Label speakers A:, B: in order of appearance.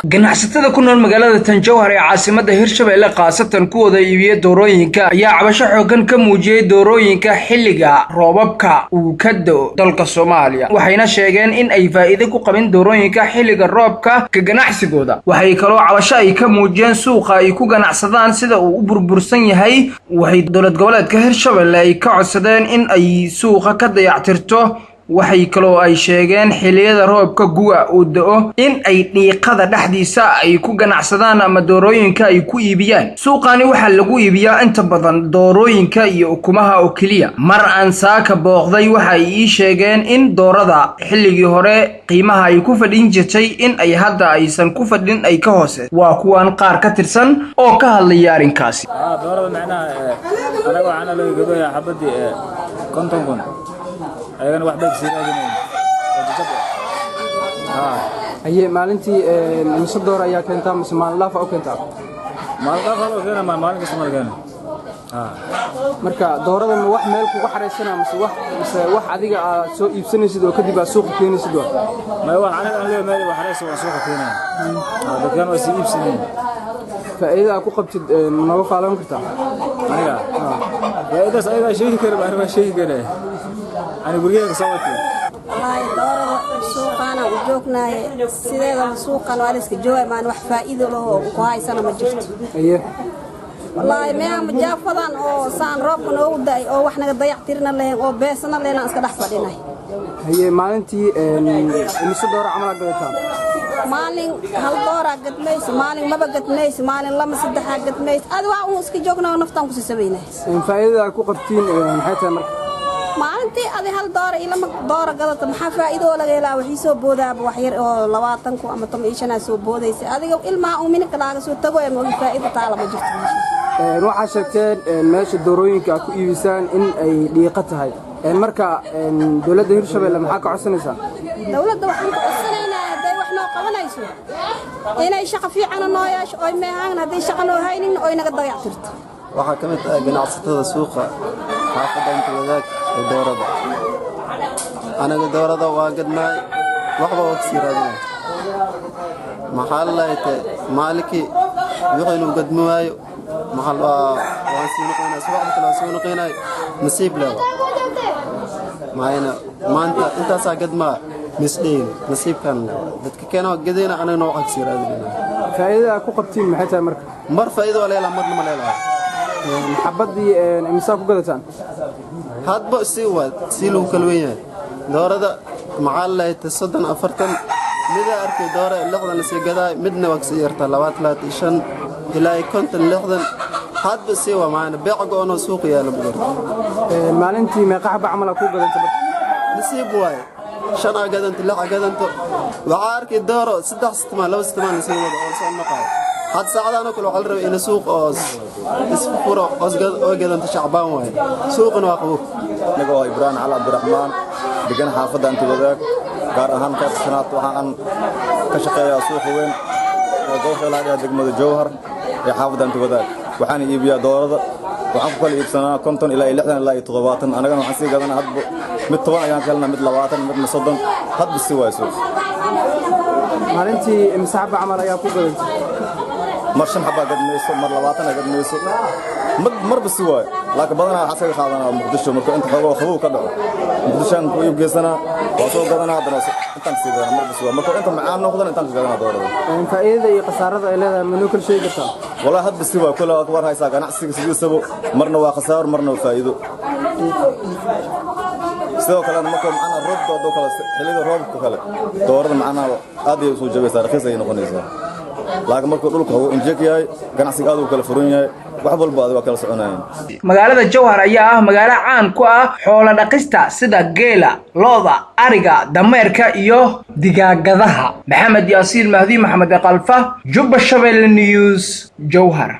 A: Ganacsatada ku nool magaalada Tanjowhar ee caasimadda Hirshabelle, khaasatan kuwooda iibiya doorooyinka, ayaa cabasho xooggan ka muujiyey doorooyinka xilliga roobabka uu ka da'o dalka Soomaaliya. Waxayna sheegeen in ay faa'iido ku qabin doorooyinka xilliga roobka ka ganacsigooda. Waxay kaloo cabasho ay ka muujiyeen suuqa ay ku ganacsadaan sida uu u burbursan yahay. Waxay dowlad goboleedka Hirshabelle ay ka codsadeen in ay suuqa ka dayactirto. Waxay kaloo ay sheegeen xilliyada roobka guga uu da'o in ay dhiiqada dhexdiisa ay ku ganacsadaan ama doorooyinka ay ku iibiyaan. Suuqani waxaa lagu iibiyaa inta badan doorooyinka iyo ukumaha oo keliya. Mar aan saaka booqday, waxa ay ii sheegeen in doorada xilligii hore qiimaha ay ku fadhin jirtay in ay hadda aysan ku fadhin, ay ka hoose. Waa kuwan qaar ka tirsan oo ka hadlaya arrinkaasi.
B: Doorada macnaha anaga waxaana laga gadoyaa xabadii 50,000, ayagana wax bay kasii raadinayn oo jajab ah.
C: Haye, maalintii mise door ayaa keentaa mise maalin dhaaf u keentaa?
B: Maalin dhaaf loo keena, maalin kasta ma la keena.
C: Marka doorada ma wax meel kuga xaraysana mise wax adiga aad soo iibsanaysid oo kadib aad suuqa keenaysid waa?
B: May, wax aniga aan leeyahay meel wax xaraysa waa suuqa keenaya, dadkan waa sii iibsanayn.
C: Faa'iidada aad ku qabtid nooga faalan kartaa?
B: Aniga faa'iidaas ayagaa sheegi kara, ani waa sheegi kara, ani gurigeyga soo watay.
D: Wallaahi doorada suuqaana u joognaaye, sideedaba suuqan waa la iska jooga, maan wax faa'iido lahoo ku haysana ma jirto.
C: Haye.
D: Wallaahi meeha majaafadan oo saan roobka noogu da'ay oo wax naga dayactirna lahayn oo beesna lahayn aan iska dhex fadhinay.
C: Haye, maalintii imise doora camal aad gadataa?
D: Maalin hal dooraa gadmayso, maalin maba gadmayso, maalin lama saddexaa gadmayso. Adi waa uun iska joognaa oo naftaan kusii sabaynay.
C: Faa'iidada aad ku qabtiin maxay tahay marka?
D: Maalintii adi hal doora iyo lama doora gadata, maxaa faa'iido oo laga helaa? Waxii soo boodaaba wax yar oo 20 ku ama 15aa soo boodaysa, adiga ilmaha uu mininka laaga soo tago ee moogi, faa'iido taala ma jirto meesha.
C: Waxaa sheegteen meesha doorooyinka aad ku iibisaan in ay dhiiqa tahay. Marka dowladda Hirshabelle maxaa ka codsanaysaa?
D: Dowladda waxaan ka codsanaynaa hadday wax noo qabanayso inay shaqo fiicana noo yeesho oy meehaan, hadday shaqa noo haynin oy naga dayactirto.
E: Waxaa ka mid ah ganacsatada suuqa xaafadda Inta Wadaag ee doorada. Anaga doorada waa gadnaay, waxba waa kasii raadinay. Maxaa la maalinkii wixii inuu gadmi waayo, maxaa waan sii noqoynaa, subaxda kale waan soo noqoynay, nasiib leewa maayna. Maanta intaasaa gadmaa misdhayn, nasiibkan leewa dadka keena gadayna, anagana waxaa kasii raadinayna.
C: Faa'iidada aad ku qabtiin maxay tahay marka?
E: Mar faa'iido waa leelaha, marna ma leelaha.
C: Xabaddii imisaa ku gadataan?
E: Hadba si waa si lagu kala wen yahay. Doorada maxaa la 30, 40 mida arkay, doora 60 lasii gadaay, midna waa kasii yartaa, 20, 25 ilaa 50, 60, hadba si waa maana beeca go-onoo suuqa yaala ma jirto.
C: Maalintii meeqa xaba camal aad ku gadanta marka?
E: Nasiib waaye, shan aa gadanto, lix aa gadanto. Waxaa arkay dooro 3 sitimaan, 2 sitimaan lasii wado oo soo noqaayo. Had saacadaanoo kale waxaa la rabay in suuq oo isfuro oo gadanto. Shacbaan waaye, suuqana waa qabow.
F: Aniga oo Ibraahim Cali Cabdiraxmaan, degan xaafadda Anti Wadaag, gaar ahaan qaybta shanaad, waxa aan ka shaqeeyaa suuqa weyn ee gobolka Ilaadhiha, degmada Jowhar ee xaafadda Anti Wadaag. Waxaan iibiyaa doorada, waxaan ku kala iibsanaa 50 ilaa 60 ilaa 70. Anagana waxaan sii gadanaa hadba mid 10 ayaan ka helnaa, mid 20, midna 30, hadba si waay suuq.
C: Maalintii imise xaba camal ayaa ku gadanta?
F: Mar shan xabaa gadmayso, mar 20 aa gadmayso, marba si waayo. Laakiin badanaa waxaan iskaga qaadanaa Muqdisho. Marka inta xoogoo qabow ka dhaco, Muqdishoan ku iib geysanaa, waa soo gadanaa, haddana intaan kasii gadanaa. Marba si waayo, marka inta macaan noqdana intaan ka gadanaa doorada.
C: Faa'iidada iyo khasaarada ay leedahay ma noo kala sheegi kartaa?
F: Wallahi hadba si waayo, kule waa war haysaa ganacsiga sidiisaba, marna waa khasaaro, marna waa faa'iido. Sidoo kalena marka macnaha roobka haddoo kale, xilliyada roobka kale, doorada macnaha aad ayay usoo jabaysaa, raqiis ayay noqonaysaa. Laakiin markuu dhulka uu injek yahay, ganacsiga aad uu kala furan yahay, wax walba aad waa kala soconayeen.
A: Magaalada Jowhar ayaa ah magaalo caan ku ah xoolo dhaqista sida geela, lo'da, ariga, dameerka iyo digaagadaha. Maxamed Yaasiin Mahdi, Maxamed Kalfa, Jubba Shabeelle News, Jowhar.